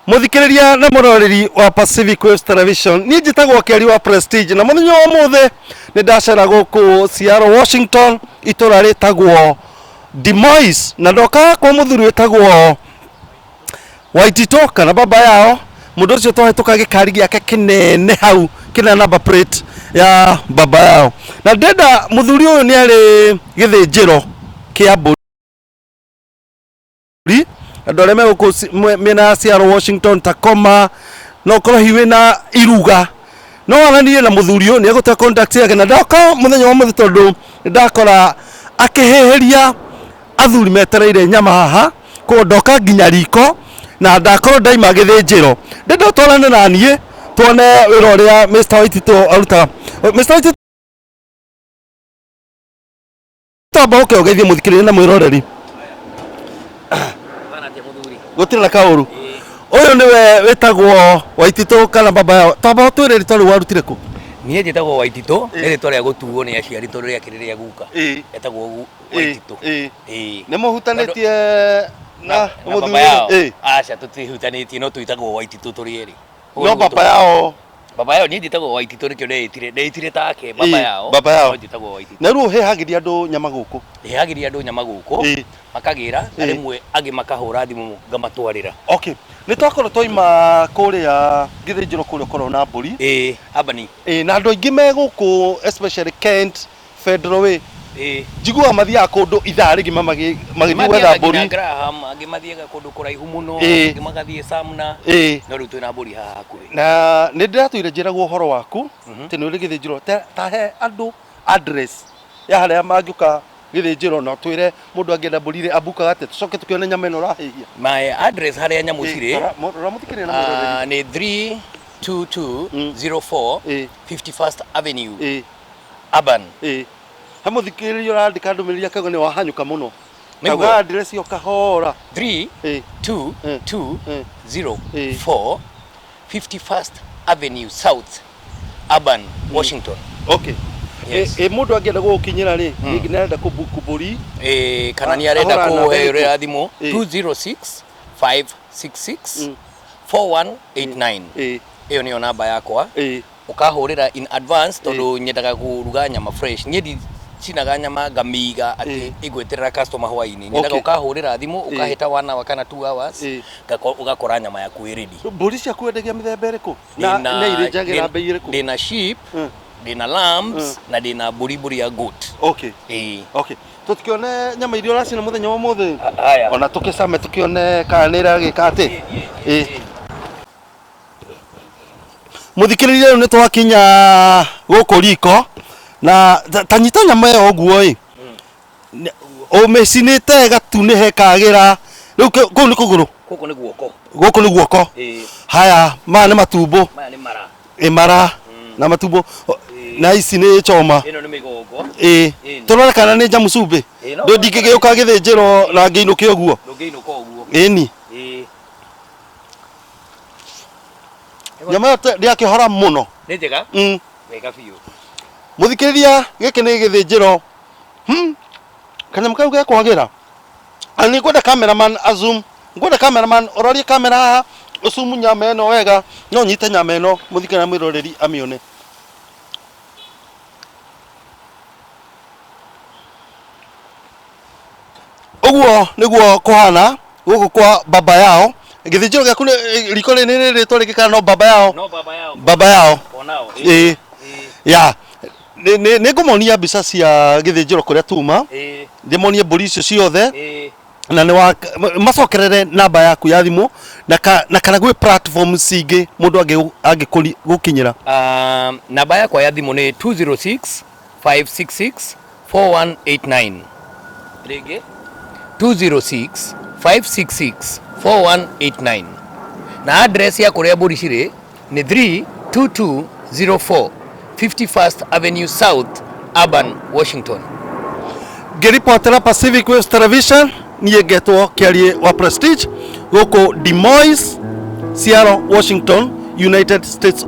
Muthikiriria na muroreri wa Pacific Waves Television, niĩ njĩtagwo Keri wa Prestige, na mũthenya wa ũmũthĩ nĩ ndacera gũkũ Seattle, Washington, itũra rĩtagwo Des Moines, na ndoka kwa mũthuri wĩtagwo Waititũ kana baba yao. Mũndũ ũcio twahĩtũka gĩkari gĩake kĩnene hau kĩna number plate ya baba yao, na ndĩrenda mũthuri ũyũ nĩ arĩ gĩthĩnjĩro kĩa mbũri. Andũ arĩa me gũkũ mĩena ya Seattle, Washington, Tacoma, no ũkorwo hihi wĩna iruga, no waranĩrie na mũthuri ũyũ, nĩ egũte contact yake. Na ndoka mũthenya wa ũmũthĩ tondũ nĩ ndakora akĩhĩhĩria athuri metereire nyama haha, koguo ndoka nginya riko na ndakorwo ndaima gĩthĩnjĩro. Ndĩrenda ũtwarane na niĩ tuone wĩra ũrĩa Mr. Waititũ arutaga. Mr. Waititũ, tamba ũke ũgeithie mũthikĩrĩria na mwĩroreri. Gũtirĩ na kaũru. Ũyũ nĩwe wĩtagwo Waititũ kana baba yao. Tamba ũtwĩre rĩtwa rĩu warutire kũ? Niĩ njĩtagwo Waititũ, nĩ rĩtwa rĩa gũtuo nĩ aciari tondũ rĩakĩrĩ rĩa guka. Etagwo Waititũ. Ĩĩ. Nĩ mũhutanĩtie na Na mũthuri baba yao? Aca, tũtihutanĩtie, no twĩtagwo Waititũ tũrĩ erĩ. No baba yao? Baba yao, niĩ njĩtagwo Waititũ, nĩkĩo ndeĩtire, ndeĩtire take baba yao. Baba yao. No njĩtagwo Waititũ. Na rĩu ũhĩhagĩria andũ nyama gũkũ? Hĩhagĩria andũ nyama gũkũ, makagĩra, na rĩmwe angĩ makahũra thimũ ngamatwarĩra. Okay, nĩ twakorwo twaima kũrĩa gĩthĩnjĩro kũrĩa ũkoragwo na mbũri. Ĩĩ, Albany. Ĩĩ, na andũ aingĩ me gũkũ, especially Kent, Federal Way, njiguaga mathiaga kũndũ ithaa rĩgima magĩthiĩ gwetha Mathiaga mbũri. nginya Graham, angĩ mathiaga kũndũ kũraihu mũno, angĩ magathiĩ Sumner. No rĩu twĩna mbũri haha hakuhĩ. Na nĩ ndĩratũire njĩragwo ũhoro waku atĩ nĩ ũrĩ gĩthĩnjĩro. Ta he andũ address ya harĩa mangĩũka gĩthĩnjĩro, na ũtwĩre mũndũ angĩenda mbũri rĩ ambukaga atĩa, tũcoke tũkĩone nyama ĩno ũrahĩhia. My address harĩa nyamũ cirĩ Rora mũthikĩrĩria na mwĩroreri. Nĩ 32204 51st Avenue, Urban. He mũthikĩrĩria ũrandĩka ndũmĩrĩri akauga nĩ wahanyũka mũno. Nĩguo. Kauga address ĩyo kahora. 3 2 2 0 4 51st Avenue South, Urban, Washington. Okay. Yes. Ĩ mũndũ angĩenda gũgũkinyĩra rĩ, rĩngĩ nĩ arenda kũbuku mbũri? Ĩĩ, kana nĩ arenda Ahũra namba ĩrĩkũ? kũhũrĩra thimũ 206 566 4189. Ĩyo nĩyo namba yakwa. Ũkahũrĩra in advance tondũ nyendaga kũruga nyama fresh. Niĩ ndicinaga nyama ngamĩiga atĩ ĩgweterera customer hwainĩ. Nyendaga ũkahũrĩra thimũ, ũkahĩta 1 hour kana 2 hours, ũgakora nyama yaku ĩ ready. Mbũri ciaku wendagia mĩthemba ĩrĩkũ? Na irĩnjagĩra bei ĩrĩkũ? Ndĩna sheep, ndĩna lambs, na ndĩna mbũri ya goat. Ĩĩ. Okay. Tũtikĩone nyama iria ũracina mũthenya wa ũmũthĩ? Haya. Ona tũkĩcame tũkĩone kana nĩ ĩragĩka atĩ. Ĩĩ. Mũthikĩrĩria, rĩu nĩ twakinya gũkũ riko, na ta nyita nyama ĩyo ũguo ĩ. Ũmĩcinĩte ĩgatunĩha ĩkagĩra. Rĩu kũu nĩ kũgũrũ? Gũkũ nĩ guoko. Gũkũ nĩ guoko. Haya, maya nĩ matumbo. Maya nĩ mara. Ĩ mara na matumbo na ici nĩ choma. Ĩno nĩ mĩgongo. Ĩ tũrore kana nĩ njamu cumbĩ. Ĩĩ, no. Ndingĩgĩũka gĩthĩnjĩro na ngĩinũke ũguo. Ndũngĩinũka ũguo. Ĩni. Nyama ĩyo ndĩakĩhora mũno. Nĩ njega? Wega biũ. Mũthikĩrĩria, gĩkĩ nĩ gĩthĩnjĩro. Kanyamũ kau gekwagĩra. Na nĩ ngwenda cameraman a zoom. Ngwenda cameraman ũrorie kamera haha, ũcumu nyama ĩno wega, no nyite nyama ĩno mũthikĩrĩria na mwĩroreri amĩone. Ũguo nĩguo kũhana gũkũ kwa baba yao. Gĩthĩnjĩro gĩaku riko rĩrĩ nĩ rĩrĩtwo rĩngĩ kana no baba yao? No baba yao. Baba yao. Onao. Ĩĩ. Ya. Nĩ ngũmonia mbica cia gĩthĩnjĩro kũrĩa tuma. Ndĩmonie mbũri icio ciothe. Na nĩ wa macokerere namba yaku ya thimũ na kana gwĩ platform cingĩ mũndũ angĩgũkinyĩra. Namba yakwa ya thimũ nĩ 206 566 4189. Rĩngĩ 206 566 4189. Na address ya kũrĩa mbũri cirĩ nĩ 32204 51st Avenue South, Urban, Washington. Ngĩribotera Pacific Waves Television, niĩ ngetwo Kĩariĩ wa Prestige gũkũ Des Moines, Seattle, Washington, United States.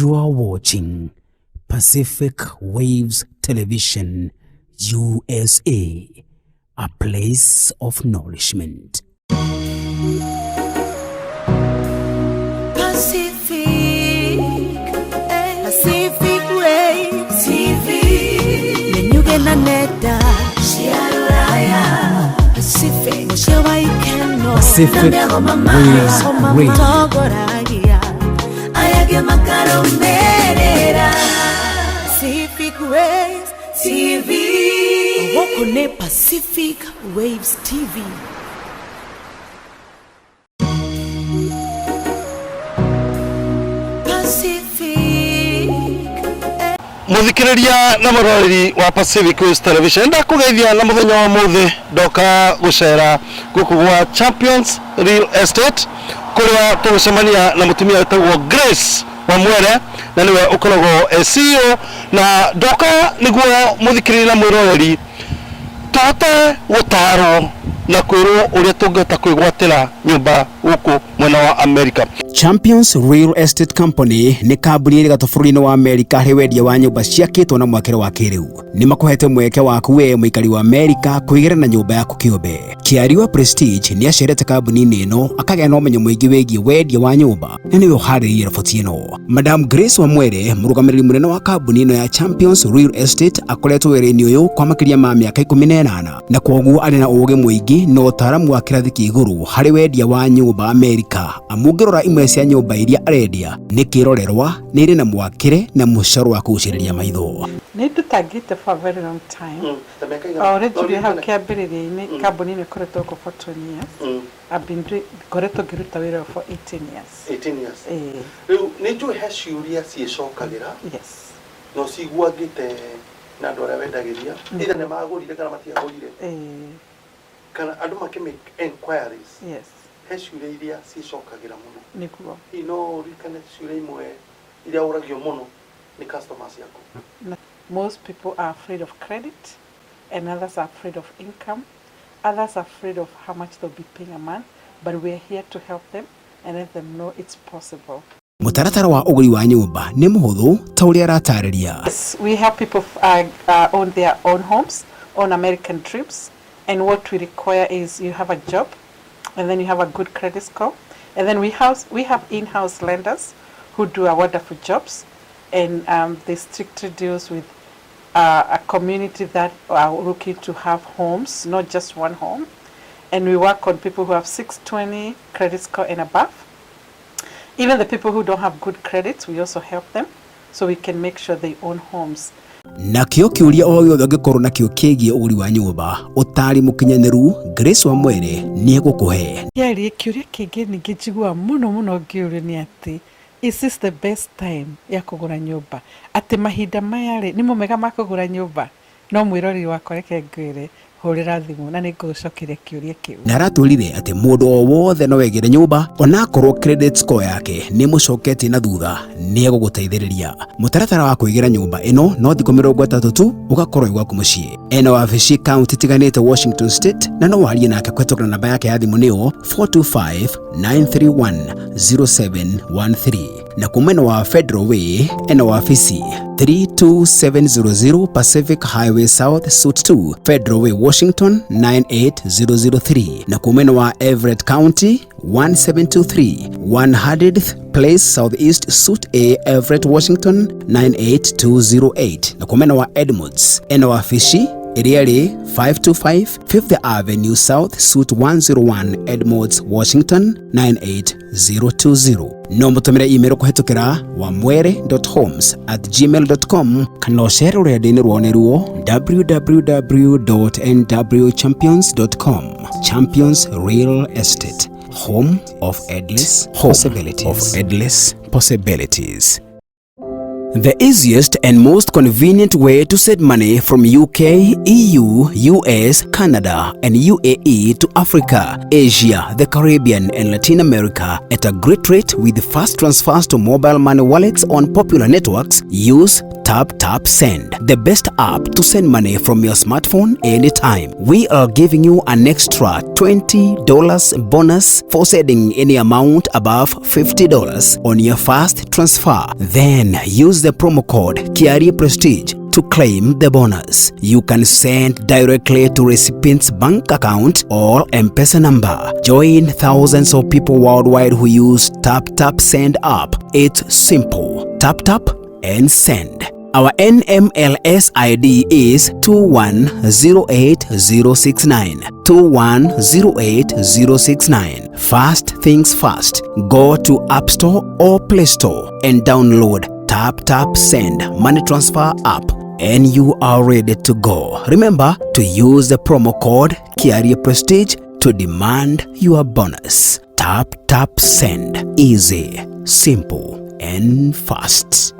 You are watching Pacific Waves Television USA, a place of nourishment. Pacific, Pacific Waves TV. Menyuge na nenda cia rũraya Pacific mũciĩ wa ikeno Pacific na mĩago Waves Radio. matongoragia aya angĩ makarũmĩrĩra Pacific Waves TV. Gũkũ nĩ Pacific Waves TV. Pacific. Muthikiriria na muroreri wa Pacific Waves Television, ndakũgeithia na mũthenya wa mũthĩ ndoka gũcera gũkũ gwa Champions Real Estate kũrĩa tũgũcemania na mũtumia wĩtagwo Grace Wamwere na nĩwe ũkoragwo e CEO, na ndoka nĩguo mũthikĩrĩria na mwĩroreri tũhote gũtarwo na kwĩrwo ũrĩa tũngĩhota kwĩgwatĩra nyũmba gũkũ mwena wa America. Champions Real Estate Company nĩ kambuni ĩrĩ gatũ bũrũri-inĩ wa Amerika harĩ wendia wa nyũmba ciakĩtwo na mwakĩre wa kĩrĩu. Nĩ makũhete mweke waku we mũikari wa Amerika kwĩgĩra na nyũmba yaku kĩũmbe. Kĩari wa Prestige nĩ acerete kambuni-inĩ ĩno akagĩa na ũmenyo mũingĩ wĩgiĩ wendia wa nyũmba na nĩwe ũharĩrĩirie riboti ĩno. Madam Grace Wamwere, mũrũgamĩrĩri mũnene wa kambuni ĩno ya Champions Real Estate, akoretwo wĩra-inĩ ũyũ kwa makĩria ma mĩaka 18 na kwoguo arĩ na ũũgĩ mũingĩ na ũtaaramu wa kĩrathi kĩa igũrũ harĩ wendia wa nyũmba Amerika. Amu ũngĩrora imwe cia nyũmba iria arendia nĩ kĩrorerwa, nĩ irĩ na mwakĩre na mũcoro wa kũgucĩrĩria maitho. Nĩ ndutangĩte for a very long time. O ũrĩa njugire hau kĩambĩrĩria-inĩ, kambuni ĩno ĩkoretwo gũkũ for 20 years. I've been doing, ngoretwo ngĩruta wĩra ũyũ for 18 years. 18 years. Ĩĩ. Rĩu nĩ njũĩ he ciũria ciĩcokagĩra na ũciguangĩte na andũ arĩa wendagĩria, either nĩ magũrire kana matiagũrire, kana andũ makĩ make enquiries, he ciũria iria ciĩcokagĩra mũno. Nĩguo. Hihi no ũririkane ciũria imwe iria ũragio mũno nĩ customers ciaku? Most people are afraid of credit, and others are afraid of income. Others are afraid of how much they'll be paying a month, but we're here to help them and let them know it's possible. Mũtaratara wa ũgũri wa nyũmba nĩ mũhũthũ ta ũrĩa aratarĩria. Yes, we help people own their own homes, own American dreams, and what we require is you have a job, and then you have a good credit score, and then we have in-house lenders who do a wonderful jobs, and they strictly deals with a community that are looking to have homes, not just one home, and we work on people who have 620 credit score and above. Even the people who don't have good credits, we also help them so we can make sure they own homes. Nakĩo kĩũria o gĩothe ũngĩkorwo nakĩo kĩgiĩ ũgũri wa nyũmba, ũtaari mũkinyanĩru Grace Wamwere nĩ egũkũhe. Kĩarie kĩũria kĩngĩ ningĩ njiguaga mũno mũno ngĩũrio nĩ atĩ, is this the best time ya kũgũra nyũmba? Atĩ mahinda maya rĩ nĩmo mega ma kũgũra nyũmba? No mwĩroreri wakwa, reke ngwĩre, hũrĩra thimũ na nĩ ngũgũcokeria kĩũria kĩu. Na aratwĩrire atĩ mũndũ o wothe no egĩre nyũmba onakorwo credit score yake nĩ mũcoketie na thutha, nĩ egũgũteithĩrĩria. Mũtaratara wa kwĩgĩra nyũmba ĩno no thikũ 30 tu ũgakorwo wĩ gwaku mũciĩ. Ena wabici kaunti itiganĩte Washington State, na no warie nake kũhetũkĩra namba yake ya thimũ nĩyo 425 931 0713, na kwa mwena wa Federal Way ena wabici 32700 Pacific Highway South, Suite 2, Federal Way, Washington 98003, na kwa mwena wa Everett County 1723 100th Place Southeast, Suite A, Everett, Washington 98208, na kwa mwena wa Edmonds ena wabici ĩrĩa ĩrĩ 525 Fifth Avenue South, Suite 101, Edmonds, Washington 98020. No mũtũmĩre email kũhetũkĩra wamwere.homes@gmail.com kana ũcere rũrenda-inĩ rwao nĩruo www.nwchampions.com. Champions Real Estate, home of endless possibilities. Of endless possibilities. The easiest and most convenient way to send money from UK, EU, US, Canada, and UAE to Africa, Asia, the Caribbean, and Latin America at a great rate with fast transfers to mobile money wallets on popular networks. Use Tap Tap Send, the best app to send money from your smartphone anytime. We are giving you an extra $20 bonus for sending any amount above $50 on your first transfer. Then use the promo code Kiarie Prestige to claim the bonus. You can send directly to recipient's bank account or M-Pesa number. Join thousands of people worldwide who use Tap Tap Send app. It's simple. Tap tap and send. Our NMLS ID is 2108069. 2108069. First things first, go to App Store or Play Store and download Tap Tap Send Money Transfer app and you are ready to go. Remember to use the promo code Kiarie Prestige to demand your bonus. Tap Tap Send. Easy, simple, and fast.